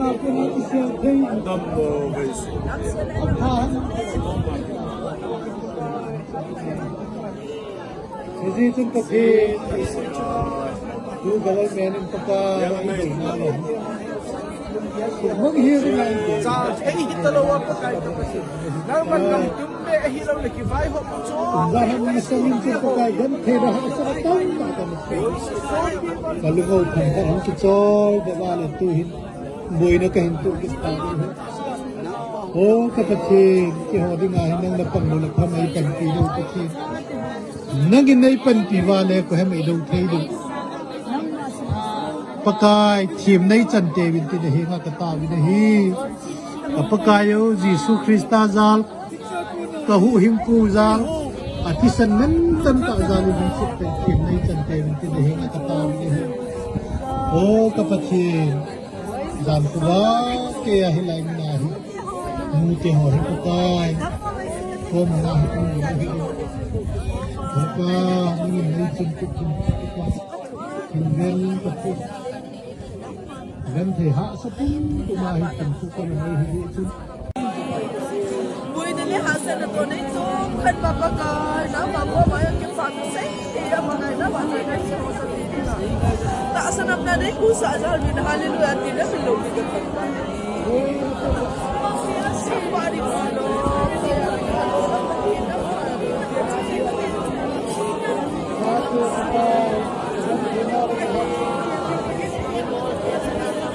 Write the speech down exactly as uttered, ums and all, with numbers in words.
Dam mo bai si. Sisi chun ka phi. Tu ka lai men in paka. Mang hi ri ngai. Sa, eh, hi ta lo wa paka ka phi. Nang man ngam tum be eh hi lo le ki vai ho ko cho. Ba han ni sa min chun paka gan the da ha sa tam ta ta. Ka lu ko phan ka han ki choi da ba le tu hin. Buaina ka hin tu ki ta. O ka Pathian, ki ho ding a hin nang na pang lo la pha mai pan ki lo Pathian. Nang in nei pan ki va le ko hem i do thei ding. Pakai thim nei chan te vin ti da hi nga ka ta vin hi. Ka Pakai o Jesu Krista zal. Ka hu hing ku zal. A ti san men tan ta zal i vin sik thim nei chan te vin ti da hi nga ka ta vin hi. O ka Pathian. Zan kuba ke ahi lai mina hi. Mu te ho hi kutai. Ko mana hi ku hi. Kuba ni ni chim chim chim kuba. Kin ven ka pu. Ven te ha sa pun kuba hi kin ku ka ni hi hi chim. Bui ne le ha sa na to ne to kan ba ba ka na ba ko ba ya ke pa to sai. Ta sanap na dei ku sa jal min hallelujah ti da min lo mi da.